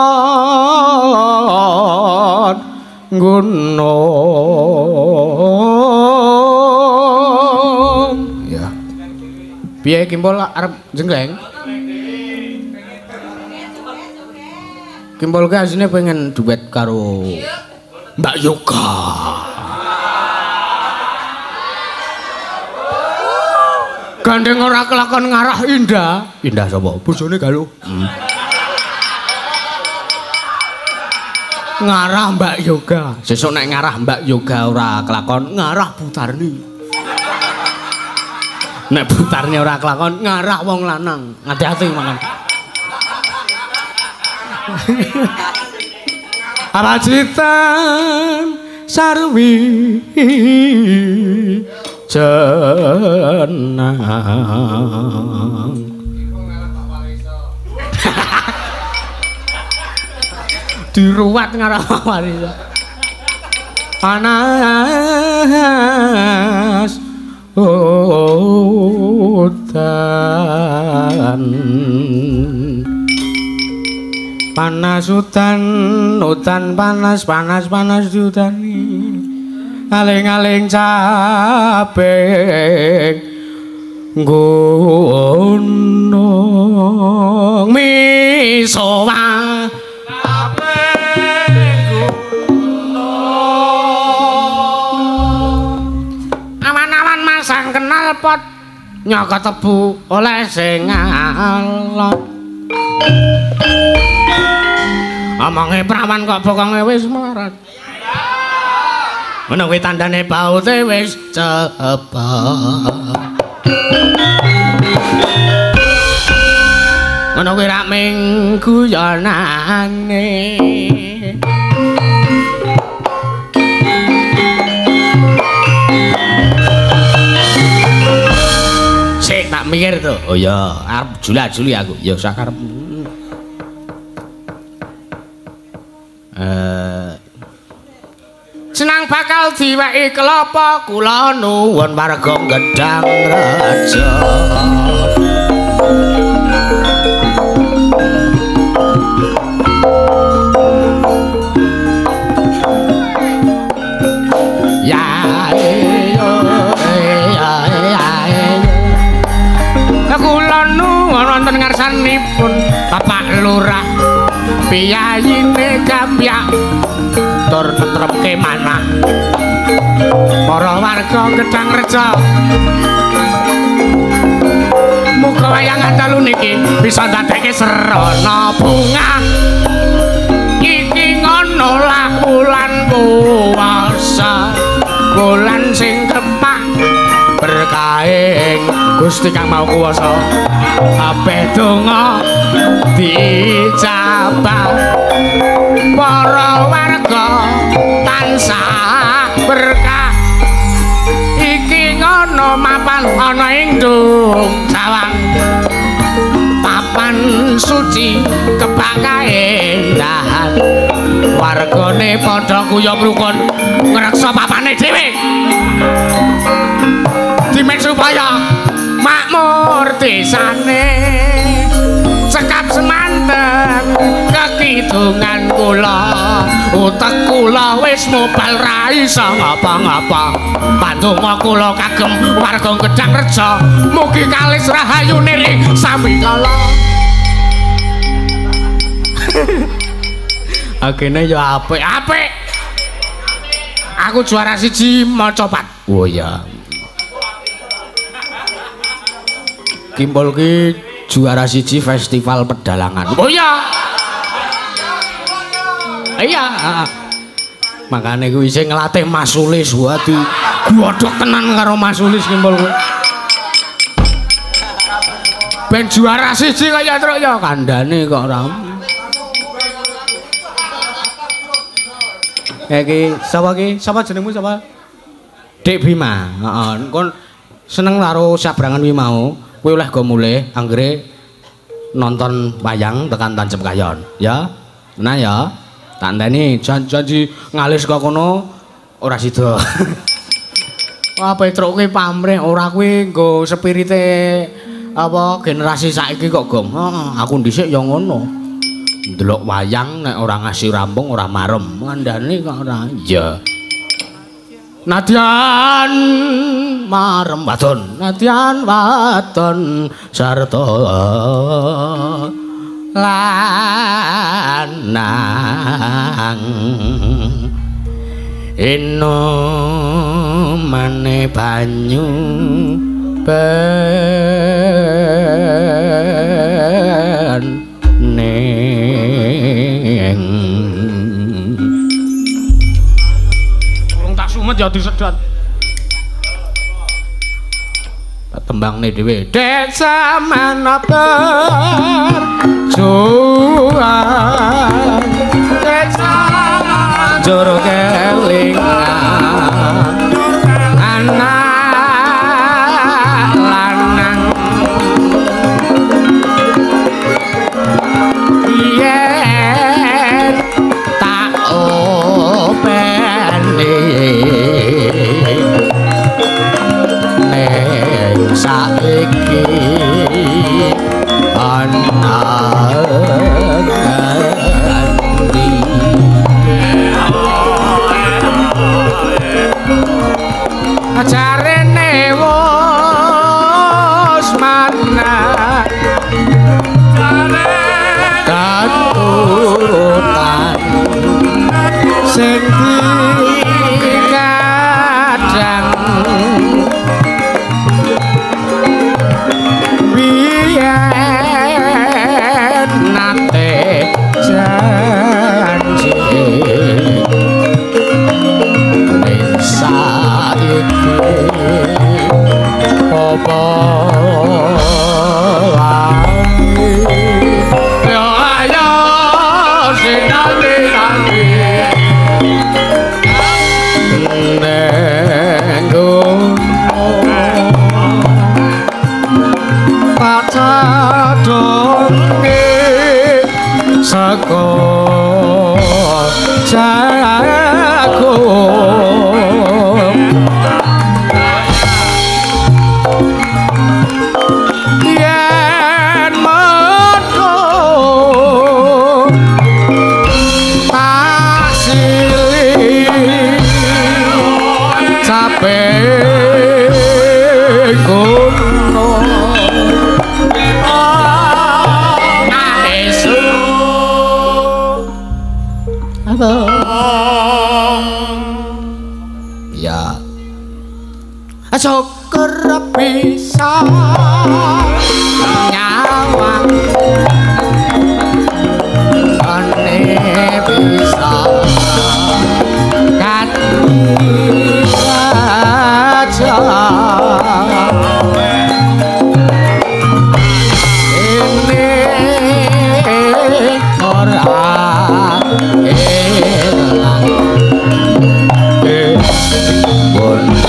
gunung. Ya. Piye Kimpul arep jenggleng? Kimpul ki asline pengen duet karo Mbak Yoga. Gandeng ora kelakon ngarah Indah. Indah sapa? Bojone Galuh. Ngarah Mbak Yoga. Sesuk nek ngarah Mbak Yoga ora kelakon, ngarah Bu Tarni. Nek Bu Tarni ora kelakon, ngarah wong lanang. Hati-hati mangan. Rajitan sarwi jenang. Diruwat ngarah warisa. Panas udan. Panas udan, udan panas, panas panas diudani. Aling-aling capek gunung misowa capek gunung. Awan-awan masang kenal pot nyokot tebu oleh sing alot. Omonge prawan kok bokonge wis melarat. Ngono kuwi tandane baute wis cepet. Ngono kuwi rak ming guyonane. Sik tak mikir to. Oh iya, arep jula-juli aku. Ya sakarepmu. Senang bakal diweki kelapa kula nuwun warga Gedang Rejo. Ya ya ya kula nuwun wonten ngarsanipun Bapak Lurah piyayine Gambyak tur netrepke manah para warga Gedang Rejo. Muga wayangan dalu niki bisa ndadekke srana bungah. Iki ngono lah bulan puasa, bulan sing kepak berkahing Gusti Kang Maha Kuwasa. Kabeh donga dijabah para warga Wargane padha guyub rukun ngreksa papane dhewe. Dimen supaya makmur desane. Cekap semanten kekidungan kula, utek kula wis mobal ra iso ngapa-ngapa. Pandonga kula kagem warga Gedang Reja, mugi kalis rahayu niring sami kala. Agene ya apik-apik. Aku juara 1 maca pat. Oh iya. Kimpul ki juara 1 festival pedalangan. Oh iya. Iya. Makane kuwi isih nglatih Mas Sulis waduh. Godhog tenan karo Mas Sulis Kimpul kuwi. Ben juara 1 kaya truk ya kandhane kok ora. Iki sapa iki? Sapa jenengmu sapa? Dik Bima. Heeh, kon seneng karo sabrangan kuwi mau. Kowe oleh go mulih anggere nonton wayang tekan Tancep Kayon, ya. Nah ya. Tak enteni janji ngalis kok kono ora sida. Wah, Petruk kuwi pamrih ora kuwi nggo spirite apa generasi saiki kok gong. Heeh, aku dhisik ya ngono. Ndelok wayang nek ora ngasih rampung ora marem. Ngandani kok ora. Iya. Nadyan marem wadon, nadyan wadon sarta lanang inumane banyu bening. Urung tak sumet ya disedot. Tembangne dhewe. Desa mana berjuang, desa juru kelingan, anak lanang yen tak openi ning saiki ana ganti. Jarene wis mana katurutan sing dikadang biyen nate janji ning saiki apa lali. Yo ayo sing nate neng pacadonge saka jagung yen metu tak silih capek kono. Ya. Syukur bisa nyawang ane bisa kaca ini ora ilang bone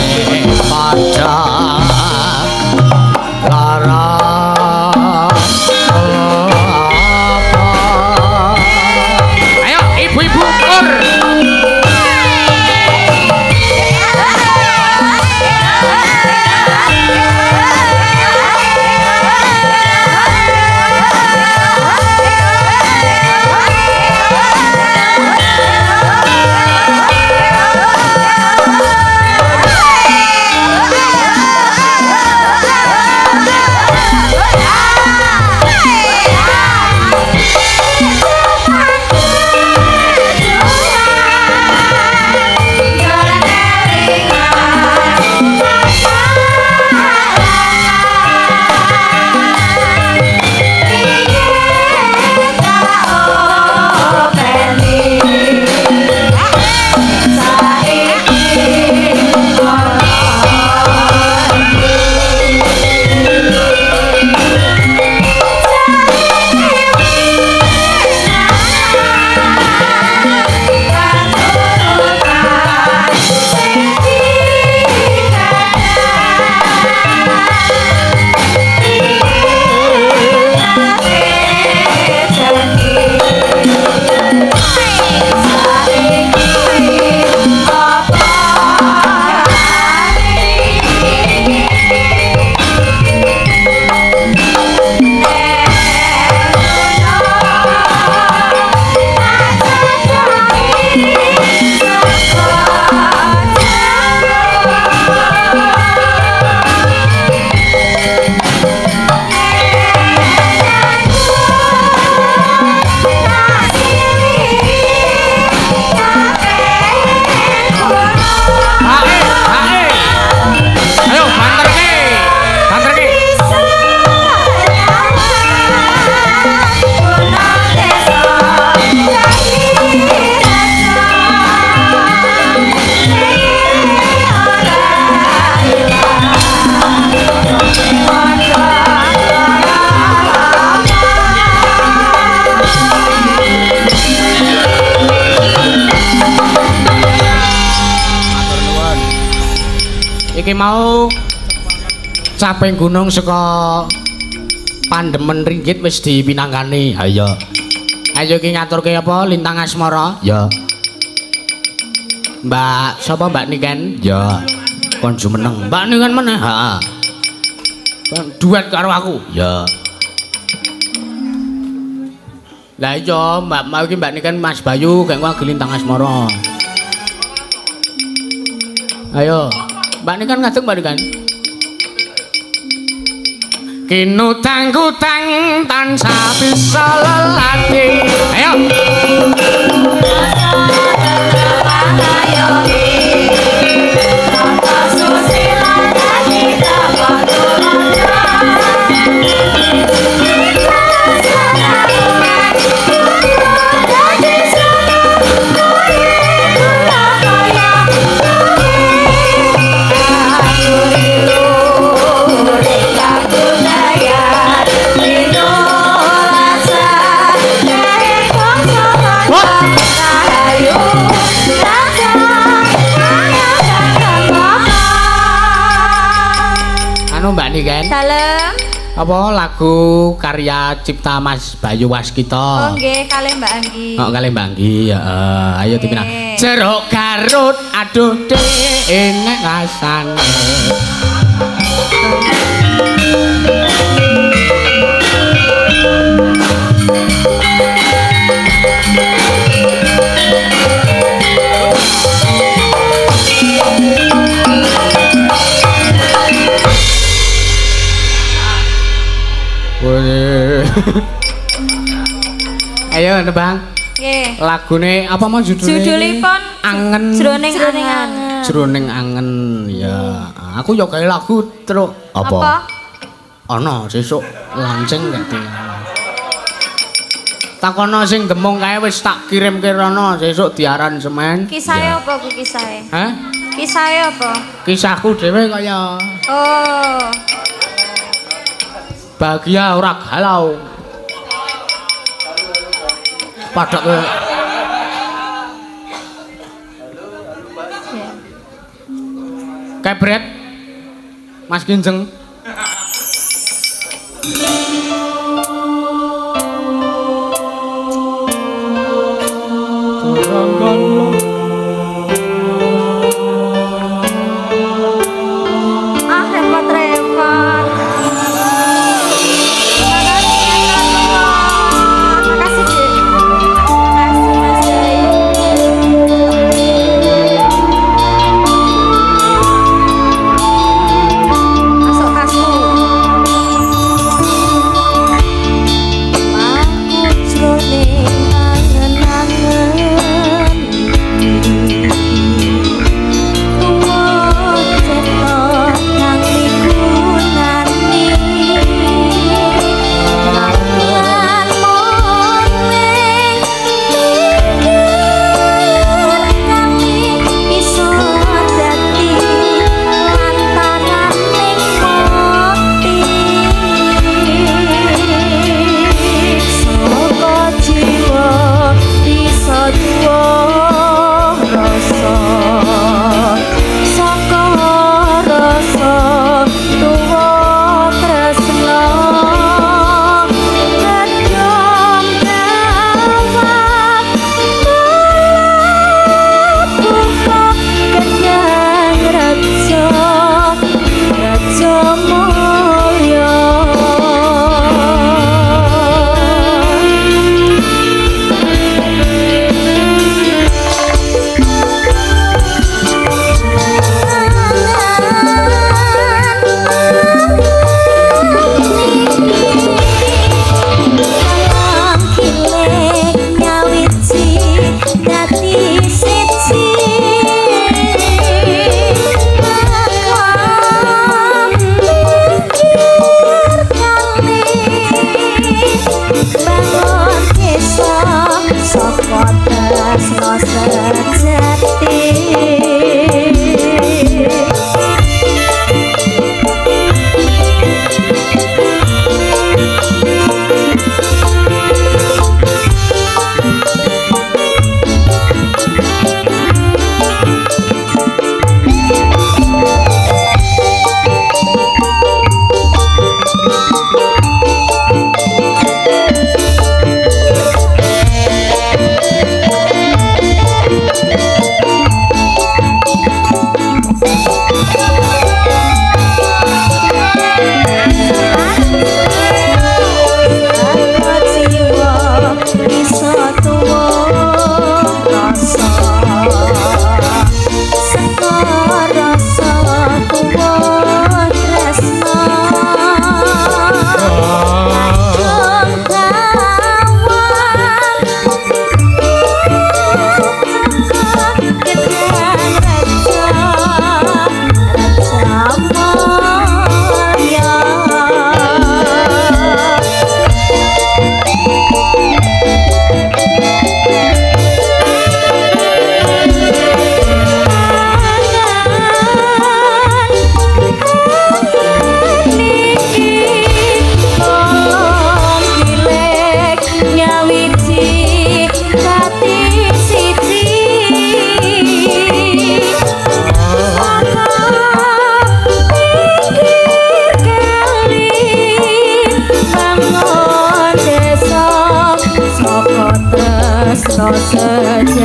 pada lara. Iki mau caping gunung saka Pandemen Ringgit wis dipinangkani. Ha iya. Ayo iki ngaturke apa Lintang Asmara? Ya. Mbak sapa Mbak Niken? Ya. Kon jumeneng. Mbak Niken meneh? Heeh. Duet karo aku. Ya. Lah iya, Mbak mau iki Mbak Niken Mas Bayu gek lagi Lintang Asmara. Ayo. Mbak Niken ngadeg Mbak Niken. Kinutang-kutang tansah bisa lelati. Ayo. Mbak Niken. Dalem. Apa lagu karya cipta Mas Bayu Waskita? Oh nggih, kalih Mbak Anggi. Oh, kalih Mbak Anggi, heeh. Ayo dipinang. Jeruk Garut, aduh dek enak rasane. Ayo nembang. Nggih. Lagune apa mau judulnya? Judulipun Angen. Jroning Angen. Jroning Angen ya. Aku yo gawe lagu truk. Apa? Ana sesuk lanceng gak tinggal. Takono sing demung kae wis tak kirimke rono sesuk diaransemen. Kisahe apa ku kisahe? Hah? Kisahe apa? Kisahku dhewe kaya. Oh. Bahagia ora galau. Padake kebret Mas Kinjeng. Ah, repot-repot. Makasih, Dik. Makasih, Mas Bayu. Masuk kasku. Aku jroning angen-angen tuwa cetha kang migunani lan mung pikir kami iso dadi lantaraning mati saka jiwa bisa duwa rasa saka rasa tuwa tresna gedhong dawak buka gedhang reja reja mulya. Saka tresna sejati.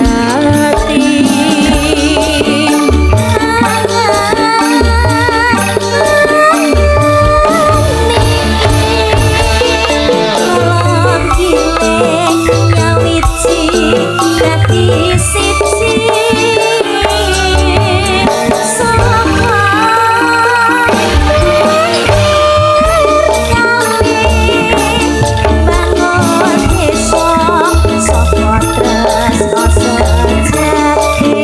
sejati. Dadi siji saka kami bangun desa saka tresno sejati,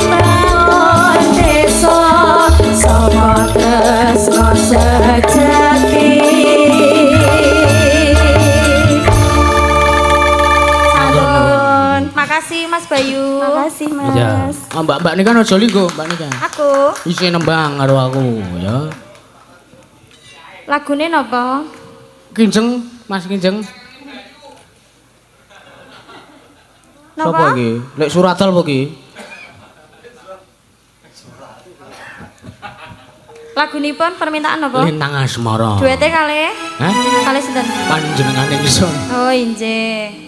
bangun desa saka tresno sejati. Makasih Mas Bayu. Makasih Mas. Iya. Ah, Mbak-mbak ini kan aja linggo, Mbak ini kan. Aku. Isih nembang karo aku, ya. Lagune napa? Kinjeng, Mas Kinjeng. Napa? Sopo iki? Lek Suratal apa iki? Lagunipun permintaan napa? Lintang Asmara. Duete kalih? Hah? Kalih sinten? Panjenengane ingsun. Oh, injih.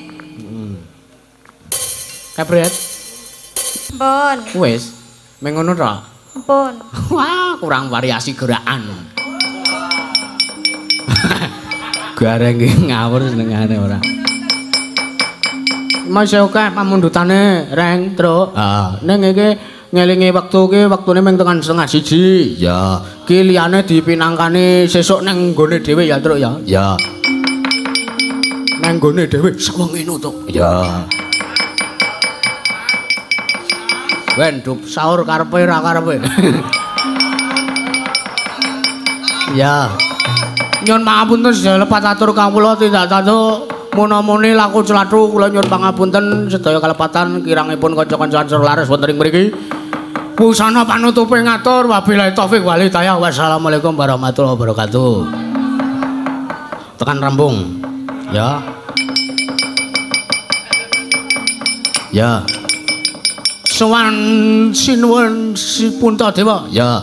Kabret. Mpun. Wis, meng ngono ta? Mpun. Wah, kurang variasi gerakan. Gareng iki ngawur senengane ora. Masih akeh pamundhutane, Reng, Truk. Ha, ning iki ngelingi wektu iki wektune mung tekan 12:30. Ya, iki liyane dipinangkani sesuk nang nggone dhewe ya, Truk ya. Ya. Nang nggone dhewe sewengi nutuk. Ya. Ben dup sahur karepe ra karepe. Ya. Nyun pangapunten sedaya lepat atur kawula tindak tanduk muna-muni laku clathu kula nyun pangapunten sedaya kalepatan kirangipun kanca-kanca Ansor Laras wonten ing mriki. Busana panutupe ngatur wabillahi taufik wal hidayah. Wassalamualaikum warahmatullahi wabarakatuh. Tekan rambung. Ya. Ya. Sowan sinuwun si Puntadewa. Ya.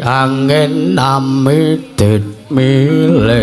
Angin namidit milih.